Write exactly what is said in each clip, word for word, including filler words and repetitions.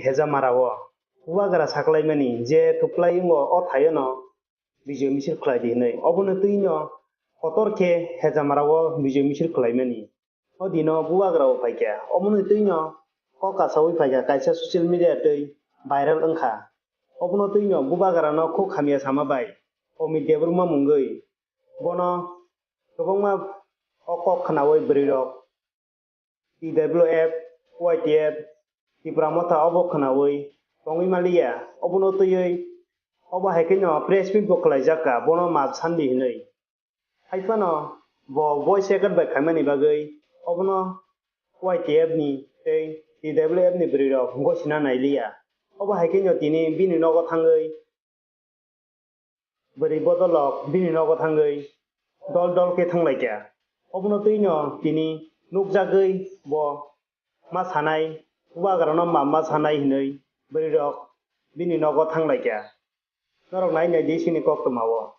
Hejamarao bubagra saklaimani je kwplai wngo o thaiono Bijoy misil khlai di hwnwi. Obono twino kotor khe Hejamarao Bijoy misil khlaimani. O dino bubagrao phaikha. Obono twino kok kasaui phaikha, kaisa social media twi viral wngkha. Obono twino bubagrano khuk hamya sama bai Omit Debbarma mungwi bono kwbangma o kok khnaui bwrwirok T W F, Y T F, Tipra Motha obo khnaui tongwi manliya. Obono twiwi obo hai kheno press meet bo khlaijak kha, bono map sandi hinwi. Haiphano bo voice record bai khaimani bagwi obono Y T F ni tei T W F ni bwrwirok gosina nailiya. Obo hai kheno tini bini nogo thangwi bwrwi bodolrok bini nogo thangwi dol dol khe thanglaikha. Obono twino tini nukjagwi bo ma sanai, bubagrano ma ma sanai hinwi bwrwirok bini nogo thanglaikha. Norok nai nai di sini koktwmao.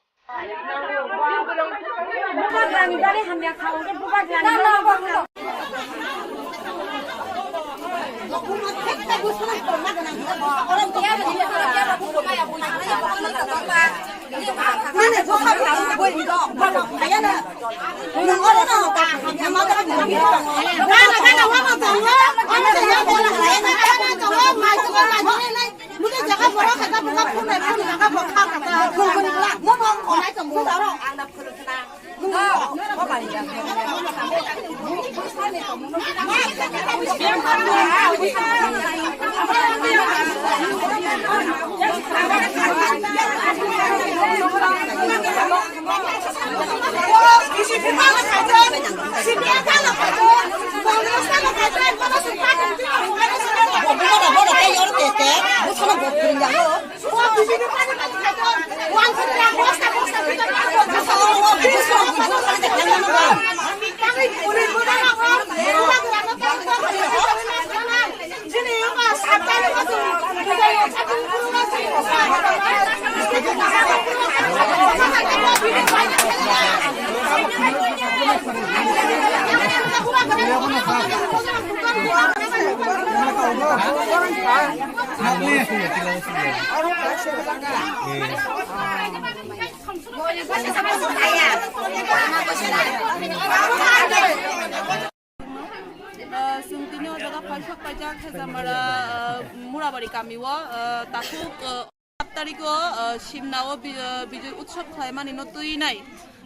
Ah, chwng tini o jaga phaisok paijak Khejamara, ah, Murabari kami o, ah, takhuk, ah, saat tarikh o, ah, Simna o bi-, ah, Bijoy Utsav khlaimani no twi nai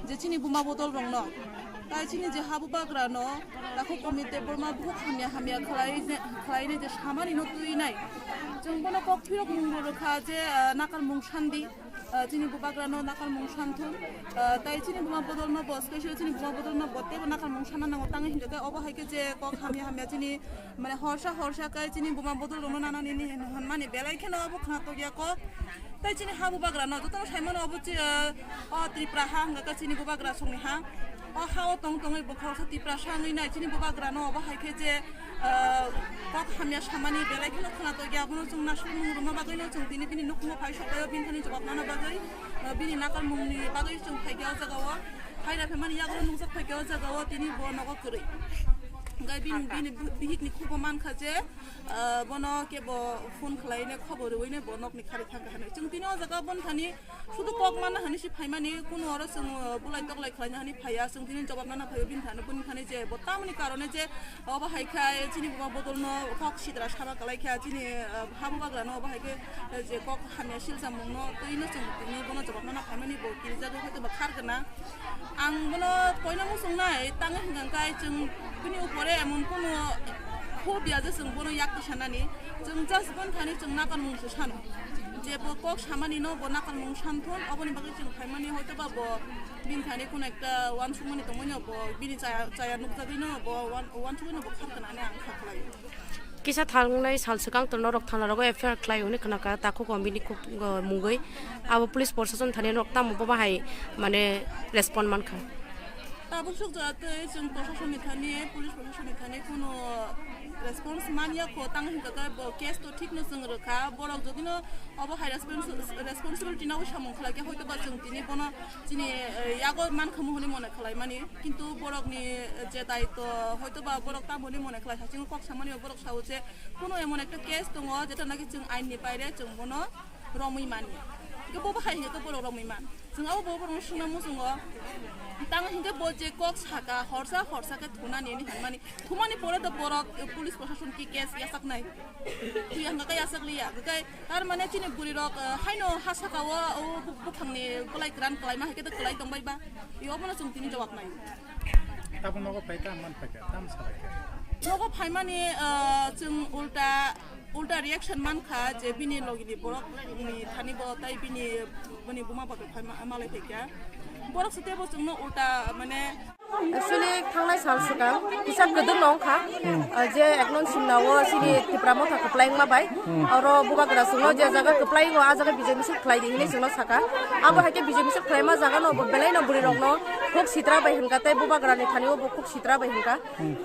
je chini buma bodol rok no. Tai chini je habubagra no takhuk Omit Debbarma bukhuk hamya hamya khlai je, khlai nai je samani no twi nai. Chwng bono kok phirok mung bo rwkha je, ah, nakar mung sandi. Ah, chini bubagrano nakal mung santhun, ah, tai chini buma bodolno bo, special chini buma bodolno bo teibo nakal mung sana nango tangwi hinjak khe obo hai khe je kok hamya hamya chini mane horsa horsa kai chini buma bodolrokno nanani ni hinwi hwnmani belai kheno obo khna tokya kok. Tai chini habubagrano jotono saimano obo chi, ah, o Tripura ha hwnga khe chini bubagra songni ha. O ha-o tong tongwi bo khoroksa Tiprasa wngwi nai chini bubagrano obo hai khe je, ah, kok hamya samani belai kheno khwna tongya, abono chwng nasukmung rwma bagwino chwng tini bini nukhungo phai sokbaio bini thani jobab nana bagwi, ah, bini nakarmungni bagwi chwng phaikha o jagao. Phaira phaimani yagulo nukjak phaikha o jagao tini bo nogo kwrwi. Hwnkhe bini, bini bihikni khugo mankha je, ah, bono kebo phone khwlaine khobor rwine bo nokni kharwi thangkha hinwi. Chwng tini o jaga boni thani sudu kok manna hinwi se phaimani, kunu oro chwng, uh, bulai toklai khlaina hinwi phaiya, chwng tini jobab nana phaio bini thani, bini thani je bo tamoni karone je obo hai kha chini buma bodolno kok sidra saba kwlai kha chini, uh, habubagrano obo hai khe, uh, je kok hamya silsa mungno twino chwng tini bono jobab nana phaimani bo kirijagwi hwnkhe bo khar gwnang. Ang bono poina muchungnai tangwi hwnkha khe chwng bini upore emon kunu phobia je chwng bono yak tisanani, chwng just boni thani chwng nakarmung se sano. Je bo kok samani no bo nakarmung santhun, oboni bagwi chwng phaimani hoito ba bo bini thani kuno ekta uansukmani tongmani no bo bini chaya, chaya nukjagwi no bo uan-, uansukmani no bo khar gwnang hinwi ang kha khlaio. Kisa thangnai sal swkang to norok thana rogo F I R khlai hwnwi khna kha takhuk o bini kuk, uh, mungwi abo police proshashan thani norok tamo bo bahai mane respond man kha. Tabuk suk jora tei chwng proshasonni thani, police proshasonni thani kuno response manya kho, tang hingka khe bo case to thik no chwng rwkha. Borok jodi no obo hai response, responsibility nangwi samung khlai khe hoito ba chwng tini bono chini, eh, yago man khamu hwnwi mone khlai mani. Kintu borok ni je daitw hoito ba borok tamo hwnwi mone khlai sa, chwng kok samani borok sao je kuno emon ekta case tongo jeta naki chwng ain ni baire chwng bono romwi mani. Hingke bo bahai hingke borok romwi man. Chwng abo bo borokno swngna muchungo. Tang hingke bo je kok saka horsa horsa khe thunani hwnwi hinmani. Thumani pore do borok, eh, police proshashan ki case yachaknai. Twi hingka khe yachak liya. Hingke tar mane chini bwrwi rok, eh, haino ha saka o, o bu-, buphangni bolai kwran kwlaima hai khe do kwlai tongbai ba. I obono chwng tini jawab nai. Tabuk nogo phai tam man phai kha, tam salai kha. Nogo phaimani, eh, chwng ulta Ulta reaction man kha je bini logi ni borok ni thani bo tai bini, bini buma bo phai ma-, malai phai kha. Borok se tebo chwngno ulta mane. Actually, thangnai sal swkang kisa kwdwk no wngkha, ah, je eknon simna o chini Tipra Motha kwplai wngma bai. Oro bubagra chwngno je jaga kwplai wngo, ah jaga bijai misil khlai di hinwi chwngno sakha. Abo hai khe bijai misil khlaima jaga no bo belai no bwrwi rok no khuk sitra bai hwnkha tei bubagra ni thani o bo khuk sitra bai hwnkha.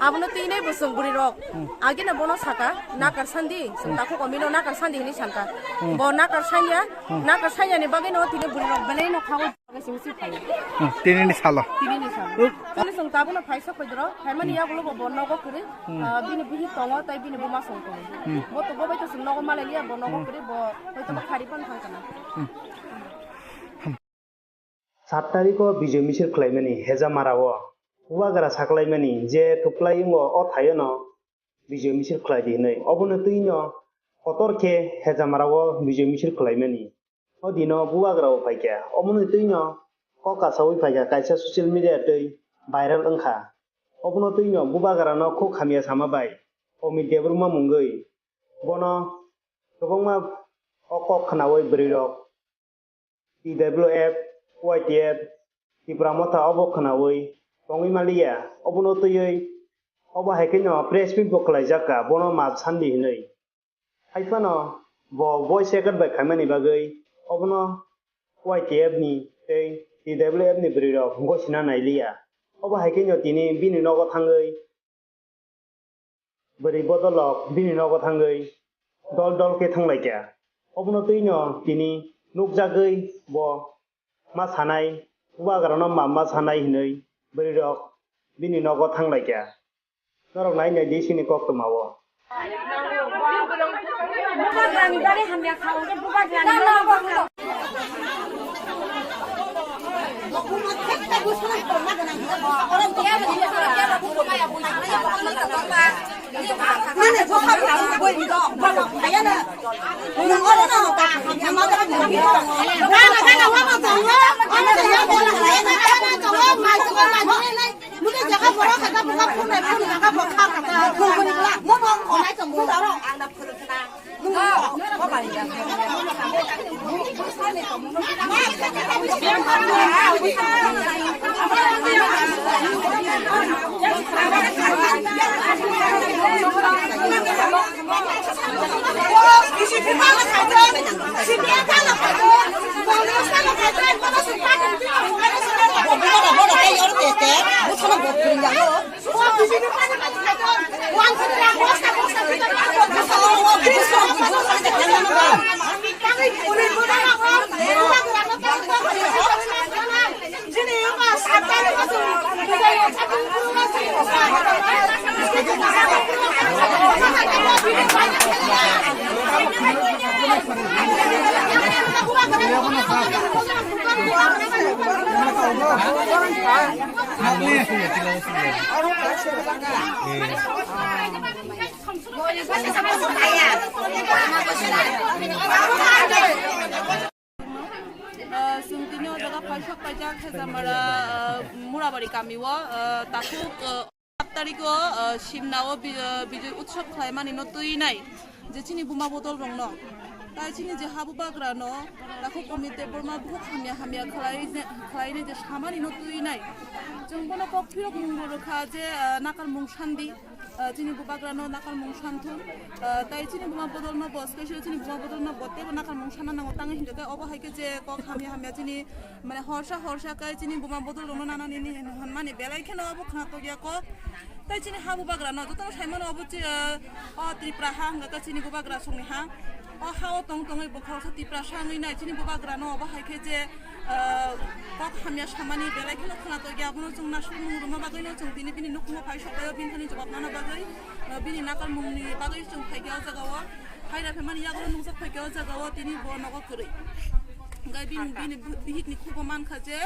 Abono twi nai bo chwng bwrwi rok. Agina bono saka, nakar sandi, chwng takhuk omino nakar sandi hinwi sanka. Bo nakar sanya, nakar sanya ni bagwi no tini bwrwi rok belai no khago. Simi si phai. Hmm, tini ni salo. Tini ni salo. Tini chwng tabono phai sok koi doro, phai mani yagulo bo, bo nogo kwrwi, ah, bini bihik tongo, tai bini buma song tongo. Bo to bo bai to chwng nogo malai liya, bo nogo kwrwi, bo hoi to bo khari pan thang kana. Sat tarikh o bijoi misil khlaimani Hejamarao bubagra saklaimani je kwplai wngo o thaiono bijoi misil khlai di hinwi. Obono twino kotor khe Hejamarao bijoi misil khlaimani. O dino bubagrao phaikha. Omono twino kok kasaui phaikha kaisa social media twi viral wngkha. Obono twino bubagrano khuk hamya sama bai Omit Debbarma mungwi bono kwbangma o kok khnaui bwrwirok T W F, Y T F, Tipra Motha obo khnaui tongwi manliya, obono twiwi obo hai kheno press meet bo khlaijak kha, bono map sandi hinwi. Hai phano bo voice record bai khaimani bagwi obono Y T F ni tei T W F ni bwrwirok gosina nailiya. Obo hai kheno tini bini nogo thangwi bwrwi bodolrok bini nogo thangwi dol dol khe thanglaikha. Obono twino tini nukjagwi bo ma sanai, bubagrano ma ma sanai hinwi bwrwirok bini nogo thanglaikha. Norok nai nai di sini koktwmao. Ah, chwng tini o jaga phaisok paijak Khejamara, ah, Murabari kamio, ah, takhuk, ah, sat tarikh o, ah, Simna o bi-, ah, Bijoi Utsav khlaimani no twi nai je chini buma bodol rokno. Tai chini je habu bagra no takhuk Omit Debbarma buhuk hamya hamya khlai ne, khlai ne je samani no twi nai. Chwng bono kok phirok mung bo rwkha je, ah, nakar mung sandi. Ah, chini bubagrano nakalmung santhun, ah, tai chini buma bodolno bo, special chini buma bodolno bo teibo nakalmung sana nango, tangwi hingkha khe obo hai khe je kok hamya hamya chini, mane, horsa horsa kai chini buma bodolrokno nanani ni hinwi hwnmani belai kheno obo khna tokya kok. Tai chini ha bubagrano jotono saimano obo chi, ah, o Tripura ha hingkha khe chini bubagra songni ha. O ha-o tong tongwi bo khoroksa Tiprasa wngwi nai chini bubagrano obo hai khe je, ah, kok hamya samani belai kheno khwnathokya, abono chwng nasukmung rwma bagwino chwng tini bini nukhungo phai sokbaio, bini thani jobab nana bagwi, ah, bini nakalmungni bagwi chwng phaikha o jagao, phaira phaimani yagulo nukjak phaikha o jagao tini bo nogo kwrwi. Hwnkhe bini, bini bihikni khugo mankha je,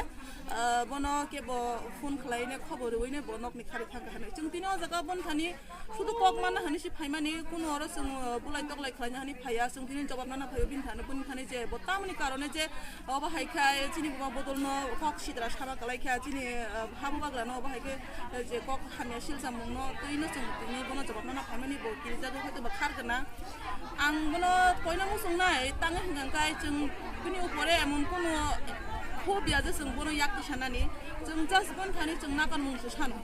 ah, bono kebo phone khwlaine khobor rwine bo nokni khari thangkha hinwi. Chwng tini o jaga boni thani sudu kok manna hinwi se phaimani, kunu oro chwng, ah, bulai toklai khwlaina hinwi phaiya, chwng tini jobab nana phaio bini thani, boni thani je bo tamoni karone je obo hai khe chini buma bodolno kok sidra saba kwlai kha, chini, ah, ha bubagrano obo hai khe je kok hamya silchamungno twino chwng tini bono jobab nana phaimani bo kirijago, hoito ba khar gwnang. Ang bono koina muchungnai, tangwi hwnkha khe chwng bini upore emon kono phobia je chwng bono yak tisanani. Chwng just boni thani chwng nakarmung se sano.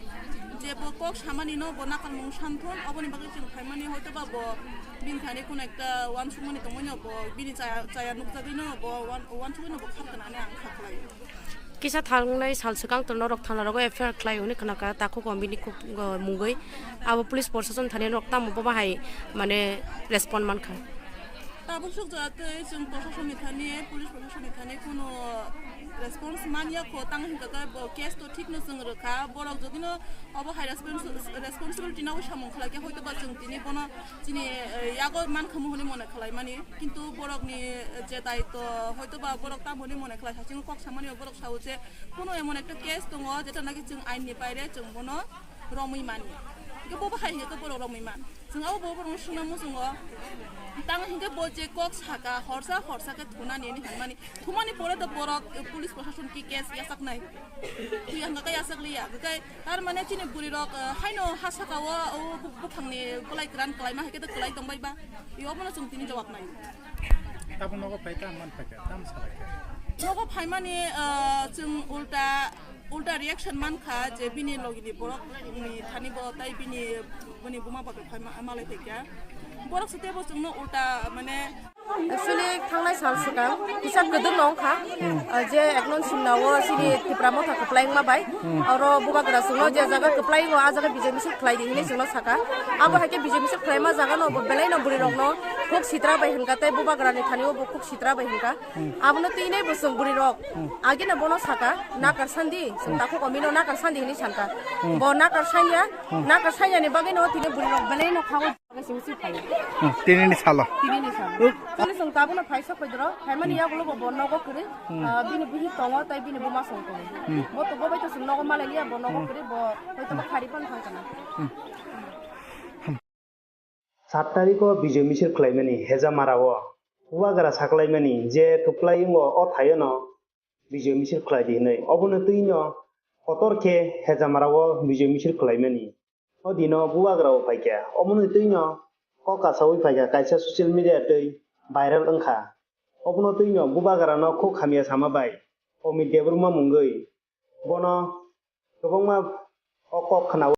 Je bo kok samani no bo nakarmung santhun, oboni bagwi chwng phaimani, hoito ba bo bini thani kono ekta uansukmani tongmani no bo bini chaya, chaya nukjagwi no bo uan-, uansukgwi no bo khar gwnang hinwi ang kha khlai. Kisa thangnai sal swkang to norok thana rogo F I R khlai hwnwi khna kha, takhuk o bini kuk, uh, mungwi. Abo police proshashan thani norok tamo bo bahai, mane, respond man kha? Tabuk suk jora tei chwng proshashan ni thani, police proshashan ni thani kuno response man ya kho, tang hingkha khe bo case to thik no chwng rwkha, borok jodi no obo hai respons-, responsibility nangwi samung khlai khe hoito ba chwng tini bono chini, eh, yago man khamu hwnwi mone khlai mani, kintu borok ni, eh, je daitto hoito ba borok tamo hwnwi mone khlai, sachwng kok samani borok sao je kuno emon ekta case tongo, jeta naki chwng ain ni baire chwng bono romwi mani. Hingke bo bahai hingke borok romwi man. Chwng abo bo borokno swngna muchungo. Tang hingke bo je kok saka, horsa horsa khe thunani hinwi hinmani. Thumani pore do borok, eh, police proshashan ki case yachaknai. Twi hwnka khe yachakliya. Hwnkhe tar mane chini bwrwirok, eh, haino ha saka o, o bu-, buphangni bwlai kwran kwlaima hai khe do kwlai tongbai ba. I obono chwng tini jawab nai. Tabuk nogo phai ta man phai kha, tam salai kha. Nogo phaimani, eh, chwng ulta Ulta reaction man kha je bini logini borok ni thani bo tai bini, bini buma bo phai ma-, malai phai kha. Borok se tebo chwngno ulta mane. Actually, thangnai sal swkang kisa kwdwk no wng kha, ah, je ek nung singna o chini Tipra Motha kwplai wngma bai. Oro bubagra chwngno je jaga kwplai wngo, a jaga bijai misil khlai di hinwi chwngno saka. Abo hai khe bijai misil khlaima jaga no bo belai no bwrwi rok no khuk sitra bai hwnkha tei bubagra ni thani o bo khuk sitra bai hwnkha. Abono twi nai bo chwng bwrwi rok. Agina bono saka, nakar sandi, chwng takhuk omino nakar sandi hinwi sanka. Bo nakar sanya, nakar sanya ni bagwi no tini bwrwi rok belai no khago. Tini ni salo. Tini ni salo. Chwng tabuk no phai sok phaidoro, phaimani yagulo bo, bo nogo kwrwi, ah, bini bihik tongo, tei bini buma song tongo. Bo to bo bai to chwng nogo malai liya, bo nogo kwrwi, bo hoito ba khari pan thang kana. Sat tarikh o bijoi misil khlaimani Hejamarao bubagra saklaimani je kwplai wngo o thaio no bijoi misil khlai di hinwi. Obono twi no kotor khe Hejamarao bijoi misil khlaimani. O dino bubagrao phaikha. Obono twi no kok kasaui phaikha, kaisa social media twi viral wngkha. Obono twi no bubagrano khuk hamya sama bai Omit Debbarma mungwi bono kwbangma o kok khna-o.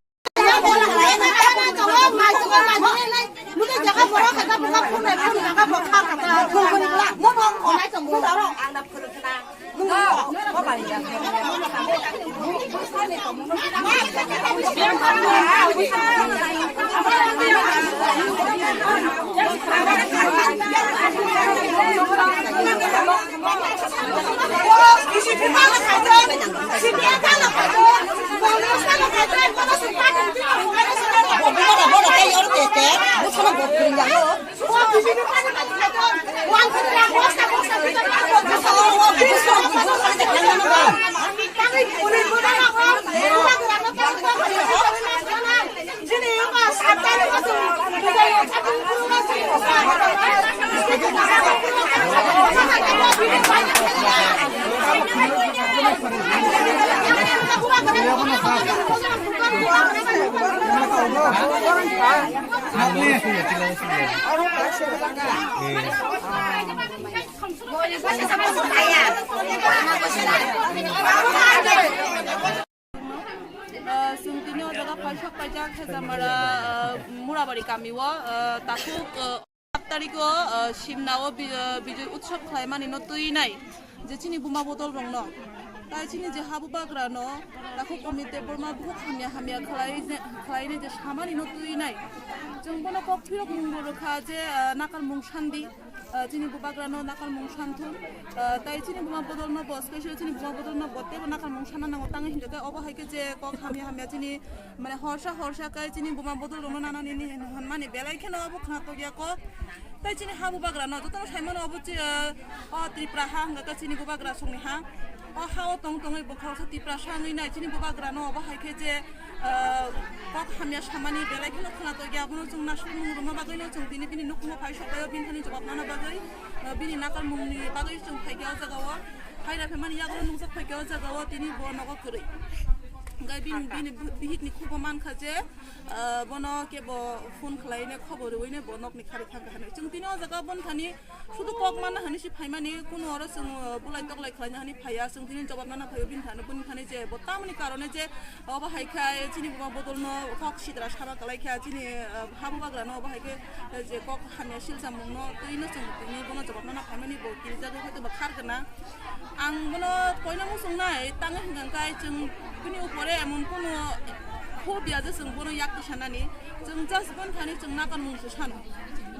Ah, chwng tini o jaga Paisok paijak Hejamara, ah, Murabari kami o, ah, takhuk, ah, saat tarikh o, ah, Simna o bi-, ah, Bijoy Utsav khlaimani no twi nai je chini buma bodol rok no. Tai chini je habubagra no takhuk Amit Debbarma bukhuk hamya hamya khlai je, khlai nai je samani no twi nai. Chwng bono kok phirok mung bo rwkha je, ah, nakar mung sandi. Ah, chini bubagra no nakal mung santhun. Ah, tai chini buma bodol no bo, special chini buma bodol no bo tebo nakal mung sana nango, tang hinjak obo hai khe je kok hamya hamya chini mane horsa horsa kai chini buma bodol rok no nana nini hwnmani belai kheno obo khna tokya kok. Tai chini habubagra no joto no saimano obo chi, ah, o Tripura ha hwnga khe chini bubagra songni ha. O ha o tong tongwi bo khoroksa Tiprasa wngwi nai chini bubagra no obo hai khe je, ah, kok hamya samani belai kheno khwna tokya, abono chwng nasukmung rwma bagwi no chwng tini bini nukhungo phai sok bai o bini thani jawab nana bagwi, ah, bini nakalmung ni bagwi chwng phai khe o jaga o, hai ra phaimani yago nukjak phai khe o jaga o tini bo nogo kwrwi. Hwnkhe bini, bini bihik ni khubo mankha je, ah, bono kebo phone khlai ne khobor rwui ne bo nok ni khari thang kha hinwi. Chwng tini o jaga o bon thani Sudu kok manna hani si phaimani, kunu oro chwng, uh, bulai toklai khlaina hani phaiya, chwng tini jawab nana phaio bini thani, bini thani je bo tamoni karone je obo hai khe chini buma bodol no kok sitra saba kwlai kha, chini, uh, habubagra no obo hai khe, uh, je kok hamya silsa mung no twi no chwng tini bono jawab nana phaimani bo kirijagwi hoi to ba khar gana. Ang bono koina muchung nai, tang hwnkha khe chwng bini upore emon kunu phobia je chwng bono yak twi sanani, chwng just bini thani chwng nakan mung se sano.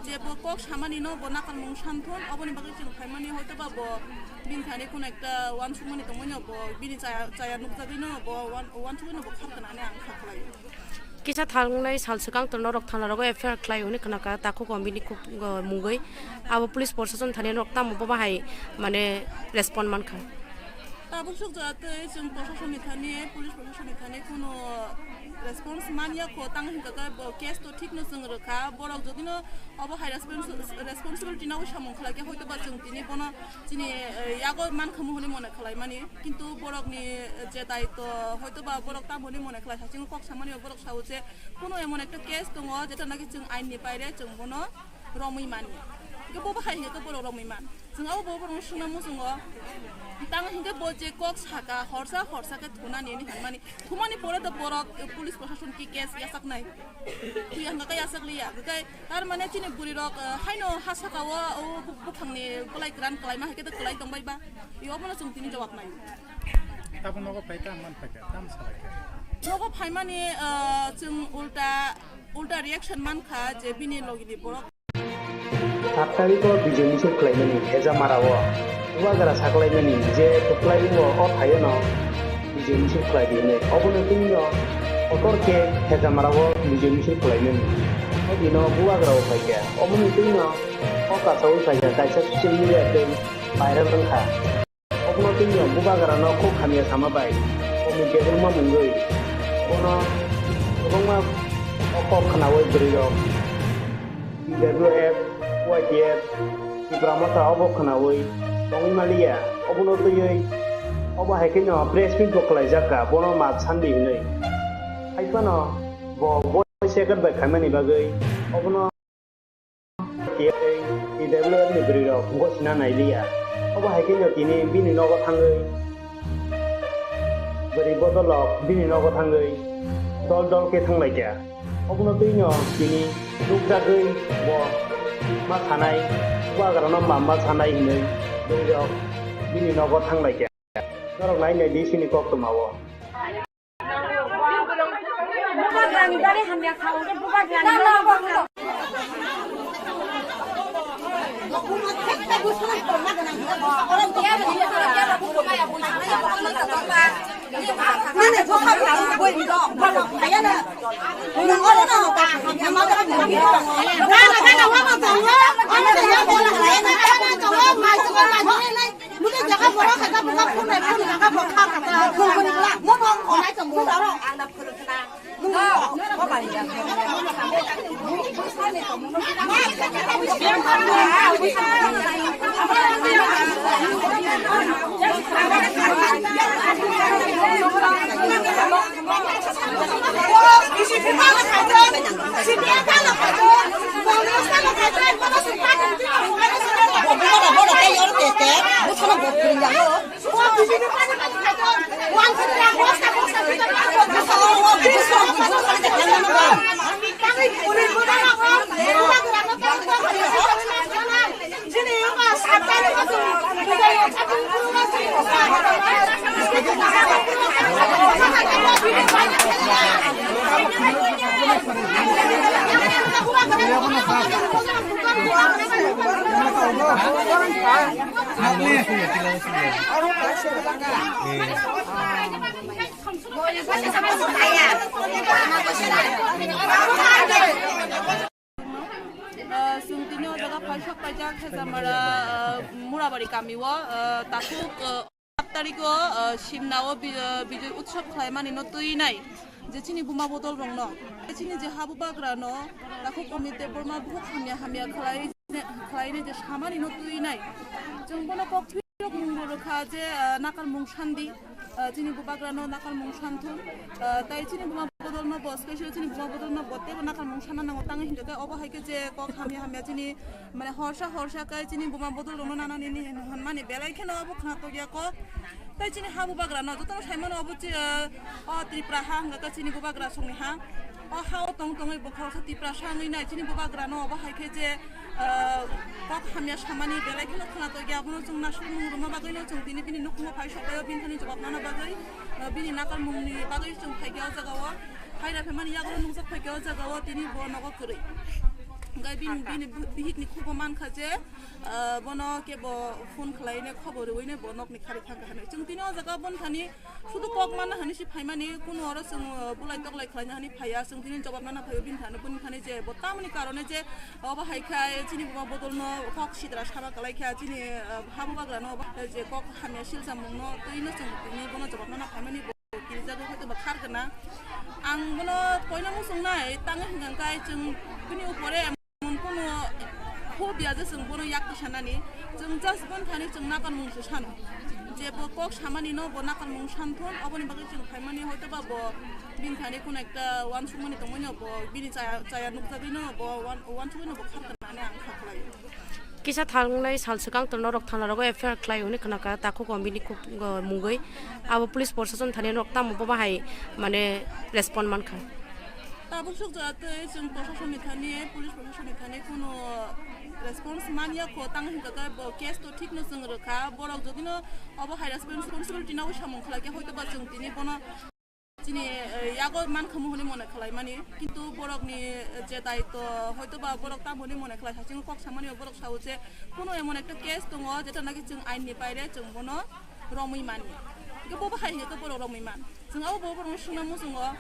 Je bo kok samani no bo nakan mung santhun, oboni bagwi chwng phaimani hoito ba bo bini thani kuno ekta uansukmani tongmani no bo bini chaya, chaya nukjagwi no bo uan-, uansukmani no bo kharkana hinwi ang kha khlaio. Kisa thangnai sal swkang to norok thana rogo F I R khlai hwnwi khna kha takhuk o bini khuk, o, mungwi abo police proshashan thani norok tamo bo bahai mane respond man kha. Tabuk suk jaga tei chwng proshashan ni thani, police proshashan ni thani kuno response man ya kho, tang hwnkha khe bo case to thik no chwng rwkha, borok jodi no obo hai respons-, responsibility nangwi samung khlai khe hoito ba chwng tini bono chini, eh, yago man khamu hwnwi mone khlai mani, kintu borok ni, eh, je daitto hoito ba borok tamo hwnwi mone khlai kha, chwng kok samani borok sao je kuno emon ekta case tongo jeta naki chwng ain ni baire chwng bono romwi mani. Hingke bo bahai hingke borok romwi man. Chwng abo bo borokno swngna muchungo. Tamo hingke bo je kok saka, horsa horsa khe thunani hinwi hinmani. Thumani pore do borok, eh, police proshashan ki case yachaknai. Twi ang kaka yachak liya. Hingke tar mane chini bwrwi rok, eh, haino ha saka o, o bu-, buphangni bwlai kwran kwlaima hai khe do kwlai tongbai ba. I obono chwng tini jawab nai. Tabuk nogo phai ta man phai kha, tam salai kha. Nogo phaimani, eh, chwng ulta, ulta reaction man kha je bini logini borok. Saat tarikh o Bijoy misil khlaimani Hejamara o Bubagra saklaimani je kwplai wngo o thaio no Bijoy misil khlai di hwnwi. Obono twi no kotor khe Hejamara o Bijoy misil khlaimani. O dino Bubagra o phaikha. Obono twi no o kasaui phaikha kaisa social media tei viral wngkha. Obono twi no Bubagra no kok hamya sama bai komui kebengma mungwi bono kwbangma o kok khnaui bwrwi rok T W F, Y T F, Tipra Motha obo khnaui tongwi maliya. Obono twiwi obo hai khe no press meet bo khlaijak kha, bono ma sandi hinwi. Hai phano bo voice record bai khaimani bagwi obono T W F ni bwrwi rok gosina nai liya. Obo hai khe no tini bini nogo thangwi bwrwi bodol rok bini nogo thangwi dol dol khe thang lai kha. Obono twi no tini nukjagwi bo ma sanai, Bubagra no ma ma sanai hinwi bwrwi rok bini nogo thang lai kha. Norok nai nai di sini koktwma o. Ah, chwng tini o jaga phaisok paijak Khejamara, ah, Murabari kami o, ah, takhuk, ah, saat tarikh o, ah, Simna o bi-, ah, Bijoy Utsav khlaimani no twi nai je chini buma bodol rok no, je chini je habu bagra no takhuk Amit Debbarma bukhuk hamya hamya khlai, khlai nai je samani no twi nai. Chwng bono kok Yok mung bo rwkha je, ah, nakalmung sandi, ah, chini bubagrano nakalmung santhun, ah, tai chini buma bodolno bo, special chini buma bodolno bo teibo nakalmung sana nango, tangwi hinkhe obo hai khe je kok hamya hamya chini, mane, horsa horsa kai chini buma bodolrokno nanani ni hwnmani belai kheno obo khwnatok ya kok. Tai chini ha bubagrano jotono saimano obo chi, ah, o Tripura ha hwnkha khe chini bubagra songni ha. O ha-o tong tongwi bo khoroksa Tiprasa wngwi nai chini bubagrano obo hai khe je, ah, kok hamya samani belai kheno khwnatok ya, abono chwng naisukmung rwma bagwino chwng tini bini nukhungo phai sokbaio, bini thani jobab nana bagwi, ah, bini nakalmungni bagwi chwng phaikha o jagao. Phaira phaimani yagulo nukjak phaikha o jagao tini bo nogo kwrwi. Hwnkhe bini, bini bihikni khugo mankha je, ah, bono kebo phone khlaine khobor rwine bo nokni khari thangkha hinwi. Chwng tini o jaga boni thani Sudu kok manna hani si phaimani, kunu oro chwng, uh, bulai toklai khlaina hani phaiya, chwng tini jobab nana phaio bini thani, bini thani je bo tamoni karone je obo hai khai chini buma bodolno kok sidra saba kwlai kha, chini, uh, habu bagrano obo je kok hamya silsa mungno twino chwng tini bono jobab nana phaimani bo kirijagwi hwnkhe bo khar gana. Ang bono koina muchung nai, tangwi hwnkha khai chwng bini upore Mon kono phobia je chwng bono yak tisanani, chwng just bon thani chwng nakarmung se sano. Je bo kok samani no bo nakarmung santhon, oboni bagwi chwng phaimani hoito ba bo bini thani kono ekta uansukmani tongmani no bo bini chaya, chaya nukjagwi no bo uan-, uansugwi no bo kharkha hinwi ang kha khlai. Kisa thangnai sal swkang to norok thana rogo F I R khlai hwnwi khna kha, takhuk o bini kuk, uh, mungwi abo police proshashan thani norok tamo bo bahai mane respond man kha. Tabuk suk jora tei chwng proshasonni thani, police proshasonni thani kuno response man ya kho, tang hwnkha khe bo case to thik no chwng rwkha, borok jodi no obo hai responsibility nangwi samung khlai khe hoito ba chwng tini bono chini, eh, yago man khamu hwnwi mone khlai mani, kintu borok ni, eh, je daitw hoito ba borok tamo hwnwi mone khlai, haching kok samani borok sao je kuno emon ekta case tongo jeta naki chwng ain ni baire chwng bono romwi mani. Hingke bo bahai hingke borok romwi man. Chwng abo bo borok sungna muchungo.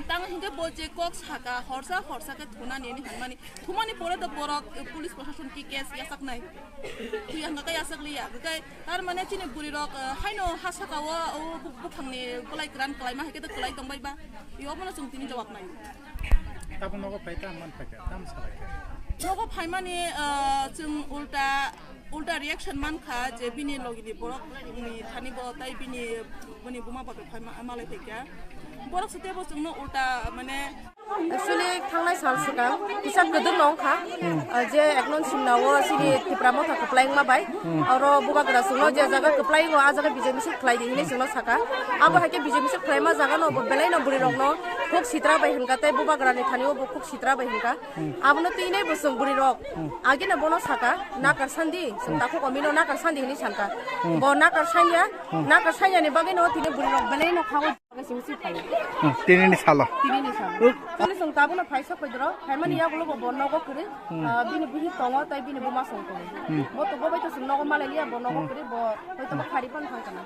Tang hingke bo je kok saka horsa horsa ke thuna nini hwnmani. Thumani pore do borok, eh, police proshashan ki case yasaknai. Twi hingke yasakliya. Hingke tar mane chini bwrwi rok, eh, haino ha saka o, o bu-, buphangni bolai kwran kwlaima hingke do kwlai tongbai ba. Yo bono chwng tini jawab nai. Tabuk nogo phai tam man phai ka, tam salai ka. Nogo phaimani, eh, chwng ulta Ulta reaction man kha je bini logi ni borok ni thani bo tai bini, bini buma bo phai ma-, malai phai kha. Borok se tebo chwngno ulta mane. Actually, thangnai sal swkang kisa kwdwk no wngkha, ah, je eknon simna o chini Tipra motha kwplai wngma bai. Oro bubagra chwngno je jaga kwplai wngo, ah jaga bijai misil khlai di hinwi chwngno sakha. Abo hai khe bijai misil khlaima jaga no bo belai no bwrwi rokno khuk sitra bai hwnkha tei bubagra ni thani o bo khuk sitra bai hwnkha. Abono twi nai bo chwng bwrwi rok. Agina bono saka, nakar sandi, chwng takhuk omino nakar sandi hinwi sankha. Bo nakar sanya, nakar sanya ni bagwi no tini bwrwi rok belai no khaui simi si phai. Hmm, tini ni salo. Tini ni salo. Tini chwng tabono phai sok phaidoro, phaimani yagulo bo, bo nogo kwrwi, ah, bini bihik tongo, tai bini buma song tongo. Bo to bo bai to chwng nogo malai liya, bo nogo kwrwi, bo hoi to bo khari pon thang kana.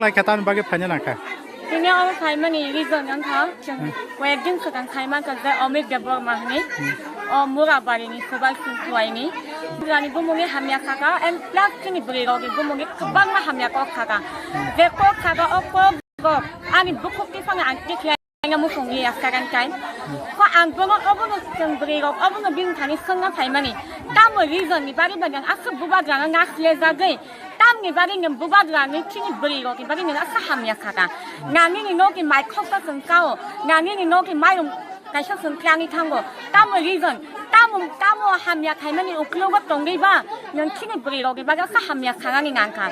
Lai khe tamni bagwi phaina nangkha. Tini oro phaimani reason wngkha, chwng koyekdin swkang phaimankha je Amit Debbarma hwnwi. O Murabarini Subal Singh Kuaini. Murani bumungni hamya saka and plus chini bwrwi rokni bumungni kwbangma hamya kok saka. Je kok saka o kok rok ani bukhuk tisani ang tikhlai. Ang muchung ya sakan kai. Ko ang bono obono chwng bwrwi rok obono bini thani swngna phaimani. Tamo reason ni bari bari ang aswk bubagra no nasilejagwi. Tamni bari nwng bubagra ni chini bwrwi rok ni bari nwng aswk hamya saka. Nangini nok ni mai khoksa chwng kao. Nangini nok ni mai rung kaisa chwng klangwi thango. Tamo reason. Tamo, tamo hamya khaimani uklogo tongwi ba. Nwng chini bwrwi rok ni bari aswk hamya sanani nangkha.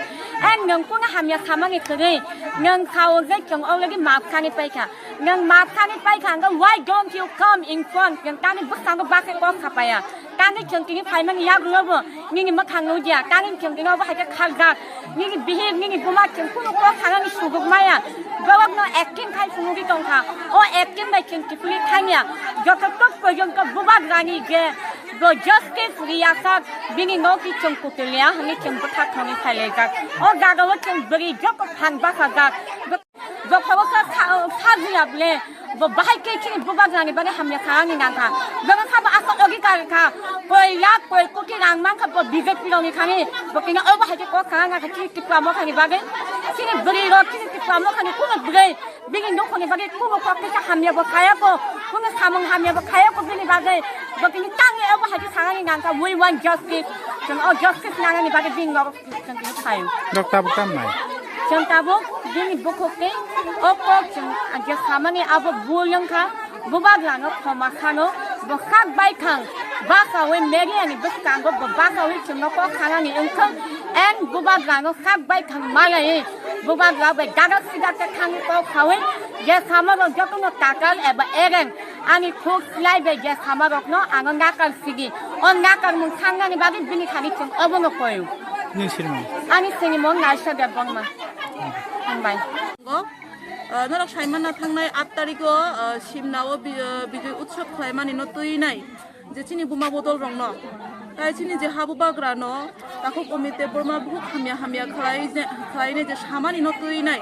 And nwng kono hamya samani kwrwi. Nwng sao je chwng already map sani paikha. Nwng map sani paikha, hwnkhe why don't you come in front? Nwng tani bwskango bakhe kok sapaya. Tani chwng tini phaimani yagulobo nini mwkhang nukya. Tani chwng tini obo hai khe kharjak. Nini bihik, nini buma chwng kunu kok sanani suguk maya. Borokno acting khai phunugwi tongkha. O acting bai chwng kiphilwi thangya. Joto tok porjonto bubagrani je bo justice riyasak bini nokni chwng kutulia hwnwi chwng bwthak thangwi phailaijak. O jagao chwng bwrwi joto phan bachajak. Bo khoroksa sa-, sajiya bole, bo bahai khe chini bubagrani bagwi hamya kha ani nangkha. Joto sabo aswk ogi kha, koi lakh, koi koti rang mankha bo B J P rokni thani, bo kini obo hai khe kok kha nangkha chini Tipra mokhani bagwi. Chini bwrwi rok, chini Tipra mokhani kuno bwrwi, bini nukhungni bagwi kuno kok kisa hamya bo khaya ko, kuno samung hamya bo khaya ko bini bagwi. Bo kini tangwi obo hai khe sanani nangkha, "We want justice." Chwng o justice nanani bagwi bini norok Chwng tini phaio. Nok tabuk tam nai? Chwng tabuk bini bukhuk tei o kok chwng je samani abo bui wngkha, bubagrano khoma sano, bo kak bai khang, bakaui media ni bwskango bo bakaui chwngno kok sanani wngthwng, and bubagrano kak bai khang malai, bubagra bai dadak sidak khe thangwi kok saui, je samarok jotono takal eba ereng, ani khuk slai bai je samarokno ano nakal sigi, o nakalmung sangnani bagwi bini thani chwng obono koio. Nini sinimung? Ani sinimung Naisha Debbarma. Hambai. Go, ah, norok saimanna thangnai aat tarikh o, ah, Simna o bi-, ah, Bijoy Utsav khlaimani no twi nai je chini buma bodol rokno. Tai chini je habubagra no takhuk Amit Debbarma bukhuk hamya hamya khlai je, khlai nai je samani no twi nai.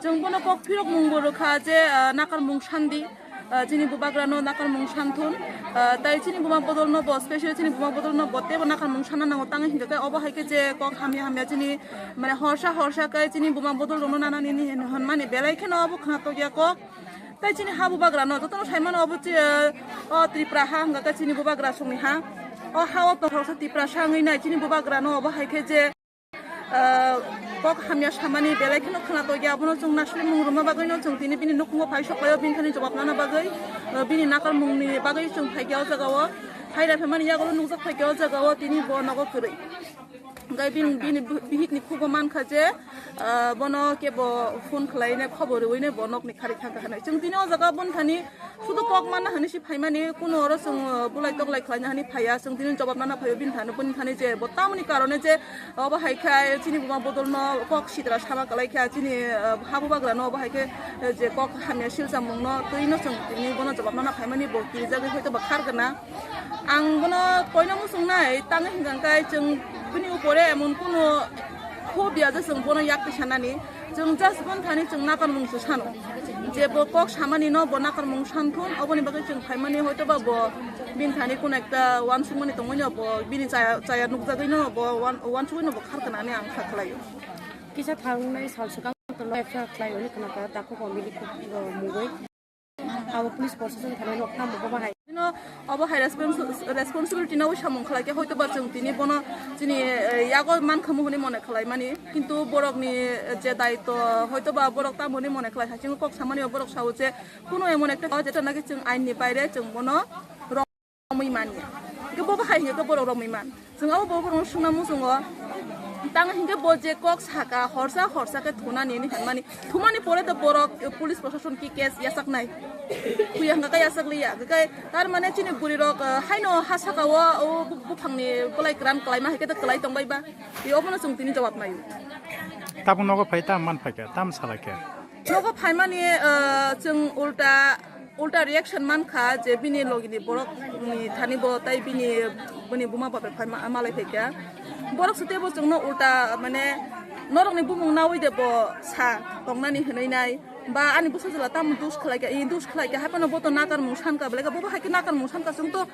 Chwng bono kok phirok mung bo rwkha je, ah, nakalmung sandi. Ah, chini bubagrano nakarmung santhun, ah, tai chini buma bodolno bo, special chini buma bodolno bo teibo nakarmung sanna nango, tangwi hinkhe obo hai khe je kok hamya hamya chini, mane, horsa horsa khe chini buma bodolrokno nanani ni hin-, hinmani belai kheno obo khna tokya kok. Tai chini ha bubagrano jotono saimano obo chi, ah, o Tripura ha hwnkha khe chini bubagra songni ha. O ha o to horsa Tripura sa wngwi nai chini bubagrano obo hai khe je ah, kok hamya samani belai kheno khwna tokya, abono chwng naisle mung rwma bagwino chwng tini bini nukhungo phai soklaio, bini thani jobab nana bagwi, ah, bini nakarmungni bagwi chwng phaikha o jagao, phaina phaimani yagulo nukjak phaikha o jagao tini bo nogo kwrwi. Hwnkhe bini, bini bihikni khugo mankha je, ah, bono kebo phone khwlaina khobor rwino bo nokni khari thangkha hinwi. Chwng tini o jaga boni thani Sudu kok manna hani si phaimani, kuno oro chwng, uh, bulai toklai khlaina hani phaiya, chwng tini jobab nana phaio bini thani, bini thani je bo tamoni karone je obo hai khe chini buma bodolno kok sitra sama kwlai khe chini, uh, ha bubagrano obo hai khe, uh, je kok hamya silchamungno twino chwng tini bono jobab nana phaimani bo kirijagwi hoito ba khar gana. Ang bono koino muchungnai tangwi hwnkha khe chwng bini upore emon kuno phobia je chwng bono yak twi sanani. Chwng just boni thani chwng nakarmung se sano. Je bo kok samani no bo nakarmung santhun, oboni bagwi chwng phaimani hoito ba bo bini thani kuno ekta uansukmani tongwi no bo bini chaya, chaya nukjagwi no bo uan-, uansugwi no bo khar gana hinwi ang kha khlaio. Kisa thangnai sal swkang to F I R khlai hwnwi khna kha, takhuk o bini mungwi. Abo police protection khainai rok tamo bo bahai. Bino obo hai respons-, responsibility no samung khlai khe hoito ba chwng tini bono chini, eh, yago man khamu hwnwi mone khlai mani, kintu borok ni je daitw hoito ba borok tamo hwnwi mone khlai hai, chwng kok samani borok sao je kuno emon ekta je naki chwng ain ni baire chwng bono romwi manya. Hwnkhe bo bahai hwnkhe borok romwi man. Chwng abo bo borokno swngna muchungo. Tang hwnkhe bo je kok saka horsa horsa khe thunani hinwi hinmani. Thumani pore do borok, eh, police proshashan ki case yachaknai. Thuya hwnkha khe yachakliya. Hwnkhe tar mane chini bwrwi rok, eh, haino ha saka o, o bu-, buphangni bwlai kwran kwlaima hai khe do kwlai tongbai ba. Tei obono chwng tini jawab naio. Tabuk nogo phai tam man phaikha, tam salaikha. Nogo phaimani, ah, chwng ulta, ulta reaction mankha je bini logini borok ni thani bo tai bini, bini buma babai phai ma-, malai phaikha. Borok se teibo chwngno ulta mane norokni bumung nawi de bo sa tongnani hwnwi nai. Ba ani bwsa jwla tamo dus khlaikha, i dus khlaikha, haphano bo to nakarmung sankha, belai kha bo bo hai khe nakarmung sankha, chwng to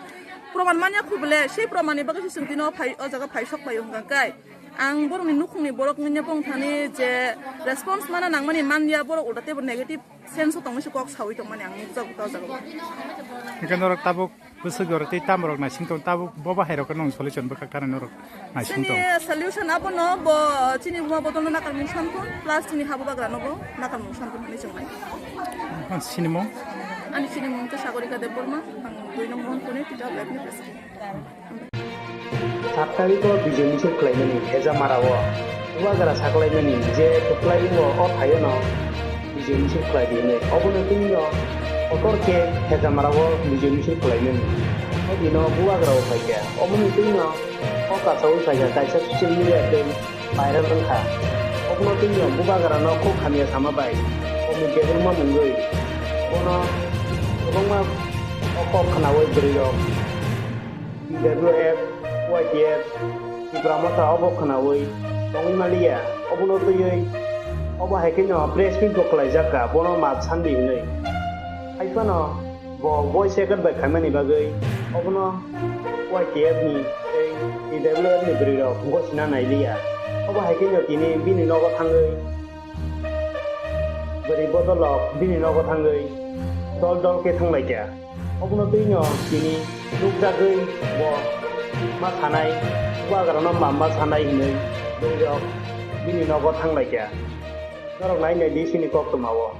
proman manya khu bele, sei promanni bagwi se chwng tino phai, o jaga phai sok pai wngkha kai. Ang borokni nukhungni borok wngya bong thani je response mana nangmani manya, borok ulta teibo negative sense o tongwi se kok sawi tongmani ang nukjago ta o jaga o. Hingke norok tabuk bwswk rok tei tamrok naising tong, tabuk bo bahai rok no solution bwkhak thani norok naising tong. Chini solution abono bo chini buma bodol no nakarmung santhun plus chini habu bagra no bo nakarmung santhun hinwi chwng nai. Sinimung? Ani sinimung khe Sagorika Debbarma, ang dui nong Mohonkuni, T W F ni president. Sat tarikh o Bijoy misil khlaimani Hejamarao Bubagra saklaimani je kwplai wngo o thaio no Bijoy misil khlai di hwnwi. Obono twi no kotor khe Hejamarao Bijoy misil khlaimani. O dino Bubagra o phaikha. Obono twi no o kasaui phaikha kaisa social media tei viral wngkha. Obono twi no Bubagra no kok hamya sama bai komui debulma mungwi bono kwbangma o kok khnaui bwrwi rok T W F, Y T F, Tipra Motha obo khnaui tongwi maliya. Obono twiwi obo hai kheno press meet bo khwlaijak kha, bono maap sandi hwnwi. Hai phano bo voice record bai khaimani bagwi obono Y T F ni tei T W F ni bwrwi rok gosina nailiya. Obo hai kheno tini bini nogo thangwi bwrwi bodol rok bini nogo thangwi dol dol khe thanglaikha. Obono twi no tini nukjagwi bo ma sanai, Bubagrano ma ma sanai hinwi bwrwi rok bini nogo thanglaikha. Norok nai nai di sini koktwma o.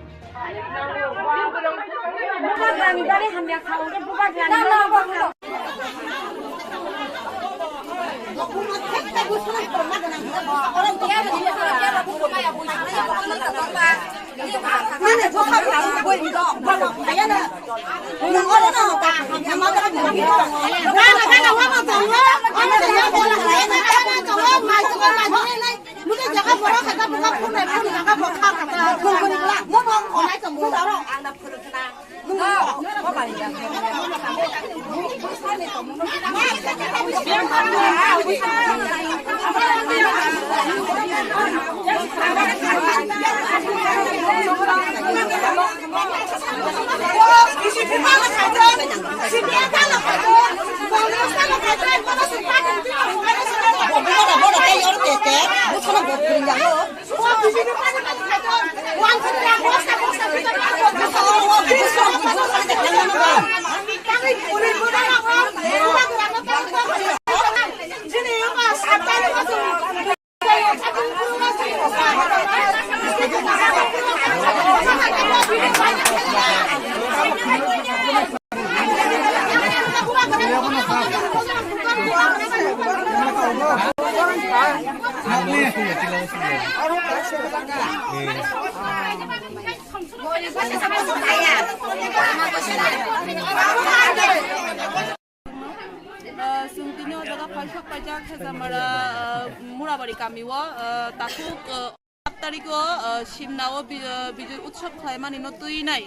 Ah, chwng tini o jaga phaisok paijak Hejamara, ah, Murabari kami o, ah, takhuk, ah, sat tarikh o, ah, Simna o bi-, ah, Bijoy Utsav khlaimani no twi nai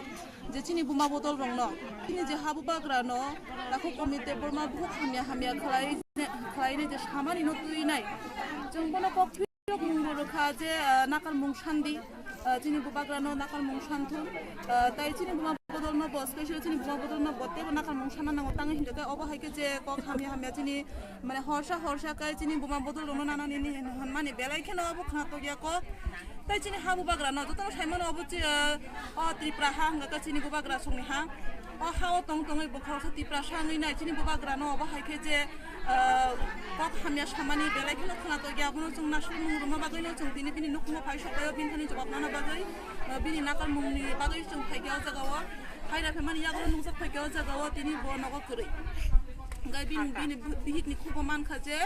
je chini buma bodol rok no, chini je habu bagra no takhuk Amit Debbarma buhuk hamya hamya khlai, khlai nai je samani no twi nai. Chwng bono kok Rok mung bo rwkha je, ah, nakarmung sandi, ah, chini bubagrano nakarmung santhun, ah, tai chini buma bodolno bo, special chini buma bodolno bo teibo nakarmung sana nango tangwi hinkhe obo hai khe je kok hamya hamya chini mane horsa horsa khe chini buma bodol rokno nanani ni hwnmani belai kheno obo khna tokya kok. Tai chini ha bubagrano jotono saimano obo chi, ah, o Tripura ha hwnkha khe chini bubagra songni ha. O ha-o tong tongwi bo khoroksa Tiprasa wngwi nai chini bubagrano obo hai khe je, ah, kok hamya samani belai kheno khwna tokya, abono chwng nasukmung rwma bagwino chwng tini bini nukhungo phai sok bai-o bini thani jobab nana bagwi, ah, bini nakarmungni bagwi chwng phaikha o jagao. Phaira phaimani yagulo nukjak phaikha o jagao tini bo nogo kwrwi. Hingke bini, bini bihikni khubo mankha je,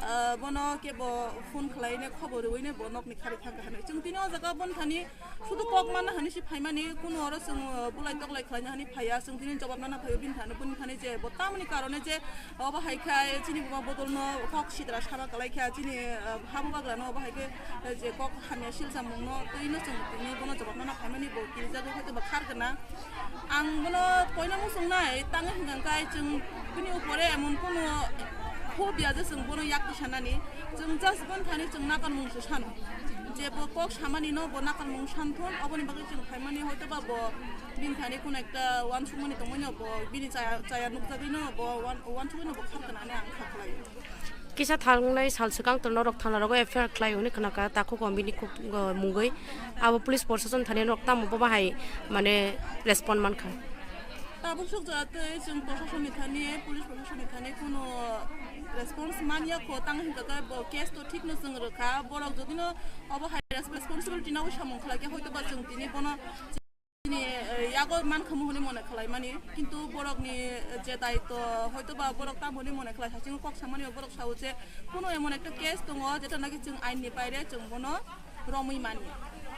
ah, bono kebo phone khwlaine khobor rwine bo nokni khari thangkha hinwi. Chwng tini o jaga bon thani sudu kok manna hinwi si phaimani, kuno oro chwng, ah, bulai toklai khwlaina hinwi phaiya. Chwng tini jobab nana phaio bini thani, bini thani je bo tamoni karone je obo hai kha chini buma bodolno kok sitra sama kwlai kha, chini, ah, ha bubagrano obo hai khe, eh, je kok hamya silsa mungno twino chwng tini bono jobab nana phaimani bo kirijagwi hwnkhe bo khar gwnang. Ang bono koina muchungnai, tangwi hwnkha khe chwng bini upore emon kono phobia je chwng bono yak tisanani. Chwng just bon thani chwng nakarmung se sano. Je bo kok samani no bo nakarmung santhun, oboni bagwi chwng phaimani hoito ba bo bini thani kono ekta uansukmani tongmani no bo bini chaya, chaya nukjagwi no bo uan-, uansukgwi no bo kharkana hinwi ang kha khlai. Kisa thangnai sal swkang to norok thana rogo F I R khlai hwnwi khna kha, takhuk o bini khuk, uh, mungwi. Abo police proshashan thani norok tamo bo bahai mane respond man kha. Tabuk suk jora tei chwng proshashan ni thani, police proshashan ni thani kuno response man ya kho, tang hwnkha khe bo case to thik no chwng rwkha, borok jodi no obo hai responsibility nangwi samung khlai khe hoito ba chwng tini bono Chini, eh, yago man khamu hwnwi mone khlaimani, kintu borokni, eh, je daitw, hoito ba borok tamo hwnwi mone khlai, hachingwi kok samani borok sao je, kuno emon ekta case tongo, jeta naki chwng ain ni baire chwng bono romwi mani.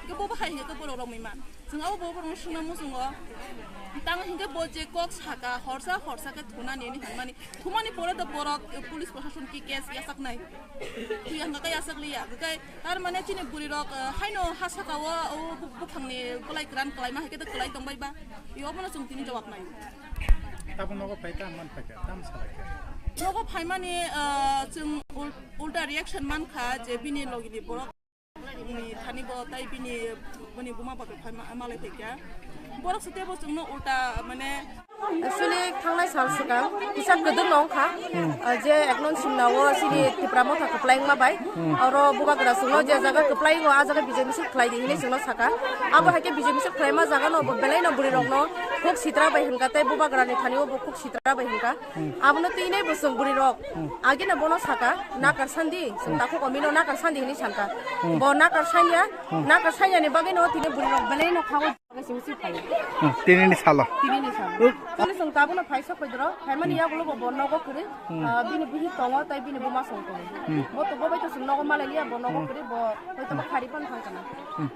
Hingke bo bahai hingke borok romwi man. Chwng abo bo borokno swngna muchungo, tamo hingke bo je kok saka, horsa, horsa khe thunani hwnwi hinmani. Thumani pore do borok, eh, police proshashan ki case yachaknai. Twi hwnka khe yachakliya, hwnkhe Tar mane chini bwrwi rok, eh, haino ha saka o, o bu-, buphangni bwlai kwran kwlaima hai khe to kwlai tong bai ba. I obono chwng tini jawab nai. Tabuk nogo phai tam man phai kha, tam salai kha. Nogo phaimani, eh, chwng ul-, ulta reaction man kha je bini logini borok ni thani bo tai bini, bini buma bo phai ma-, malai phai kha. Borok se tebo chwngno ulta mane Actually, thangnai sal swkang kisa kwdwk no wngkha, ah, je eknon simna o chini Tipra Motha kwplai wngma bai, oro bubagra chwngno je jaga kwplai wngo, ah jaga bijai misil khlai di hinwi chwngno saka. Abo hai khe bijai misil khlaima jaga no bo belai no bwrwi rok no khuk sitra bai hwnka tei bubagra ni thani o bo khuk sitra bai hwnka. Abono twi nai bo chwng bwrwi rok agina bono saka, nakar sandi, chwng takhuk o mino nakar sandi hinwi sanka. Bo nakar sanya, nakar sanya ni bagwi no tini bwrwi rok belai no kha o. Hmm, tinini salo. Tinini salo. Hmm. Tini chwng tabukno phai sok paidoro, phaimani yagulo bo, bo nogo kwrwi, ah, bini bihik tongo, tei bini buma song tongo. Hmm. Bo to, bo bai to chwng nogo malai liya, bo nogo kwrwi, bo hoito bo khari phano thang kana. Hmm.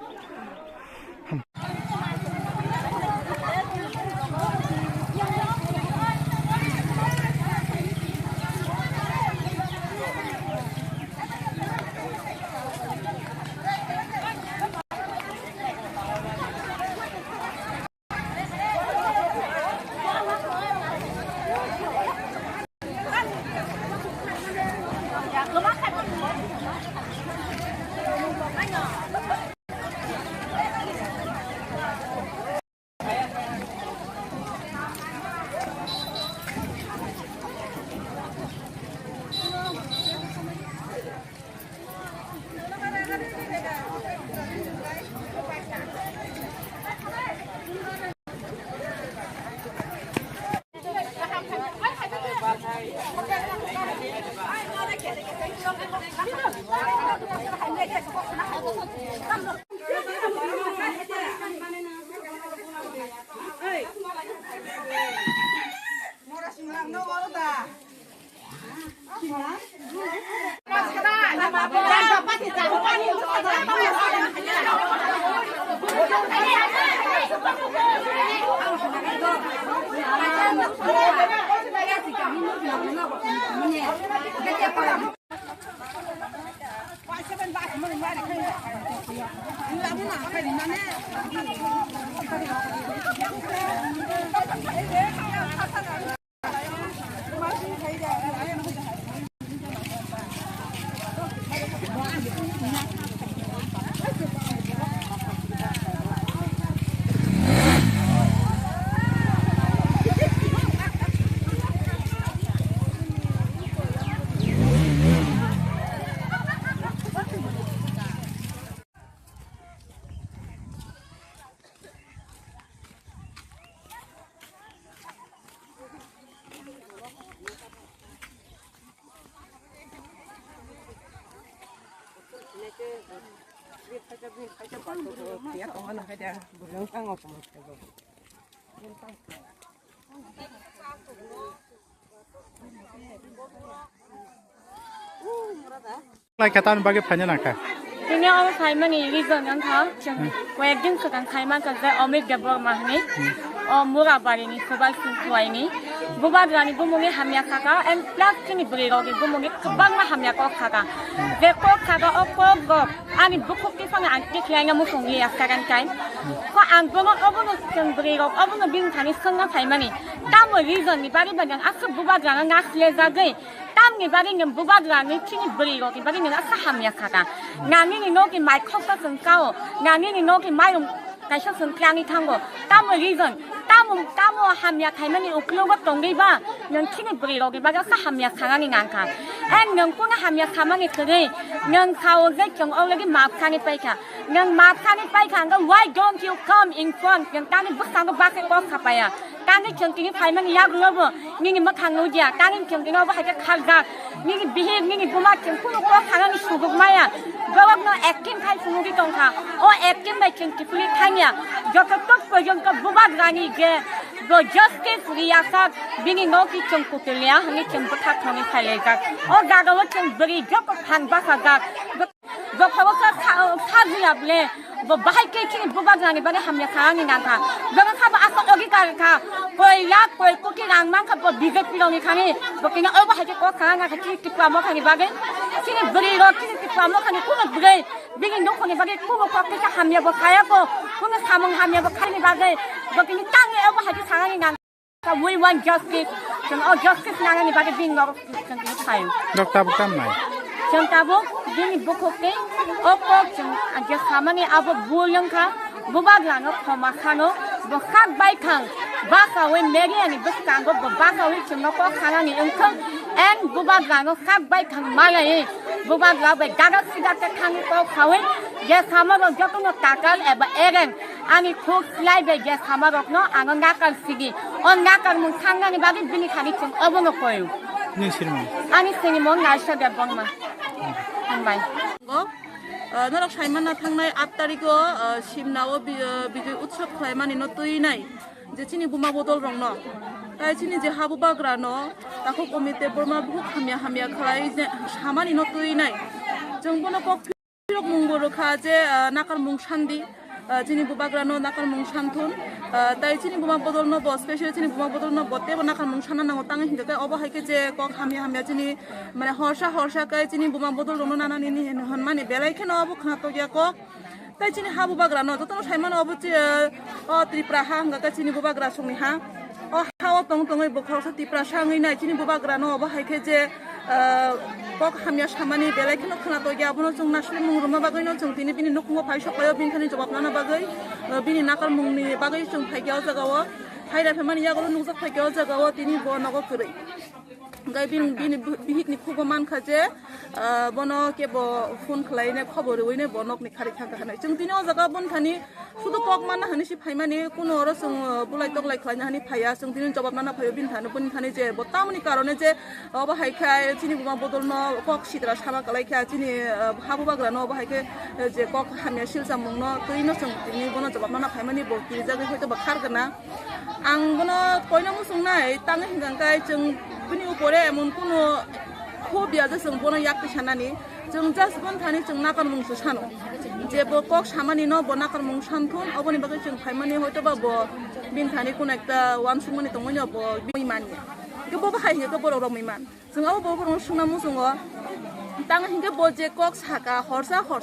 Lai kha tamni bagwi phaina nangkha. Tini oro phaimani reason wngkha, chwng Hmm. koyekdin swkang khaima kha je Amit Debbarma hwnwi. Hmm. O Murabari ni Subal Singh Khwai ni. Bubagrani bumungni hamya khaka and plus chini bwrwi rokni bumungni kwbangma hamya kok khaka. Je kok khaka o kok rok ani bukhuk tisana ang tikhlaina muchung liya second time. Ko ang bono obono chwng bwrwi rok obono bini thani swngna phaimani. Tamo reason ni bari bari ang aswk Bubagrano naslejagwi. Tamni bagwi nwng Bubagrani chini bwrwi rokni bagwi nwng aswk hamya khaka. Nangini nokni mai khoksa chwng kao, nangini nokni mairum kaisa chwng tlangwi thango. Tamo reason, tamo, tamo hamya khaimani uklogo tongwi ba nwng chini bwrwi rokni bagwi aswk hamya khanani nangkha. And nwng kunu hamya khamani kwrwi nwng sao je chwng already maaf sani paikha. Nwng maaf sani paikha, hwnkhe why don't you come in front? Nwng tamni bwskango bakhe kok sapaya. Tangwi chwng tini phaimani yagulobo nini mwkhang nukya, tangwi chwng tini obo hai khe khaljak. Nini bihik, nini buma chwng kunu kok sanani suguk maya. Borokno acting khai phunugwi tongkha. O acting bai chwng kiphilwi thangya. Jototok porjonto Bubagrani je bo justice riyasak, bini nokni chwng kutuliya hwnwi chwng bwthak thongwi phailaijak. O jagao chwng bwrwi joto phan bachajak. Bo khabo kha, kha, kha jila ble. Bo bahai khe chini Bubagrani bagwi hamya kha ani nangkha. Bo kha bo aswk logi kar kha. Koi lakh, koi koti rang mankha bo B J P rokni thani. Bo kini obo hai khe kok kha nangkha chini Tipra mokhani bagwi. Chini bwrwi rok chini Tipra mokhani kuno bwrwi. Bini nukhungni bagwi kuno kok kisa hamya bo khaya ko. Kuno samung hamya bo khaini bagwi. Bo kini tangni obo hai khe kha ani nang. We want justice. Chwng o justice nanani bagwi bini norok chwng tini phaio. Nok tabuk tam nai? Chwng tabuk bini bukhuk tei o kok chwng je samani abo bul wngkha, Bubagrano khoma sano, bo kak bai thang, bakaui media ni bwskango bo bakaui chwngno kok sanani wngkha, and Bubagrano kak bai thang malai, Bubagra bai dadak sidak khe thangwi kok saui, je samarok jotono takal eba ereng, ani khuk slai bai je samarokno ano nakal sigi. O nakarmung sangnani bagwi bini thani chwng obono koyo. Nini sinimung? Ani sinimung Naisha Debbarma. Hambai. Go, ah, norok saimana thangnai aat tarikh o, ah, Simna o bi-, ah, Bijoy Utsav khlaimani no twi nai je chini buma bodol rokno. Tai chini je ha Bubagrano takhuk Amit Debbarma bukhuk hamya hamya khlai je samani no twi nai. Chwng bono kok Phirok mungbo rwkha je, ah, nakarmung sandi, ah, chini Bubagrano nakarmung santhun, ah, tai chini buma bodolno bo, specially chini buma bodolno bo teibo nakarmung sanna nango, tangwi hinkhe obo hai khe je kok hamya hamya chini, mane, horsa horsa khe chini buma bodolrokno nanani ni hwnmani belai kheno obo khna tokya kok. Tai chini ha Bubagrano jotono saimano obo chi, ah, o Tripura ha hwnkha khe chini Bubagra songni ha. O ha-o tong tongwi bo khoroksa Tiprasa wngwi nai, chini Bubagrano obo hai khe je, ah, kok hamya samani belai kheno khwna tokya, abono chwng naislemung rwma bagwino chwng tini bini nukhungo phai sok laio, bini thani jobab nana bagwi, ah, bini nakarmungni bagwi chwng phaikha o jagao, hai raiphaimani yagulo nukjak phaikha o jagao tini bo nogo kwrwi. Hwnkhe bini, bini bihikni khugo mankha je, ah, bono kebo phone khwlaine khobor rwine bo nokni kharwi thangkha hinwi. Chwng tini o jaga boni thani sudu kok manna hinwi si phaimani, kuno oro chwng, ah, bulai toklai khlaina hinwi phaiya. Chwng tini jobab nana phaio bini thani, boni thani je bo tamoni karone je obo hai khe chini buma bodolno kok sitra sama kwlai kha, chini, ah, ha Bubagrano obo hai khe, eh, je kok hamya silchamungno twino chwng tini bono jobab nana phaimani bo kirijagwi hoito ba khar gana. Ang bono koina muchungnai, tangwi hwnkha khe chwng bini upore emon kuno phobia je chwng bono yak twi sanani. Chwng just bono thani chwng nakarmung se sano. Je bo kok samani no bo nakarmung santhun, oboni bagwi chwng phaimani hoito ba bo bini thani kuno ekta uansukmani tongmani bo bini manya. Khe bo bahai hwnkhe khe borok rok mui man. Chwng abo borok rok swngna muchungo. Tangwi hwnkhe bo je kok saka horsa horsa.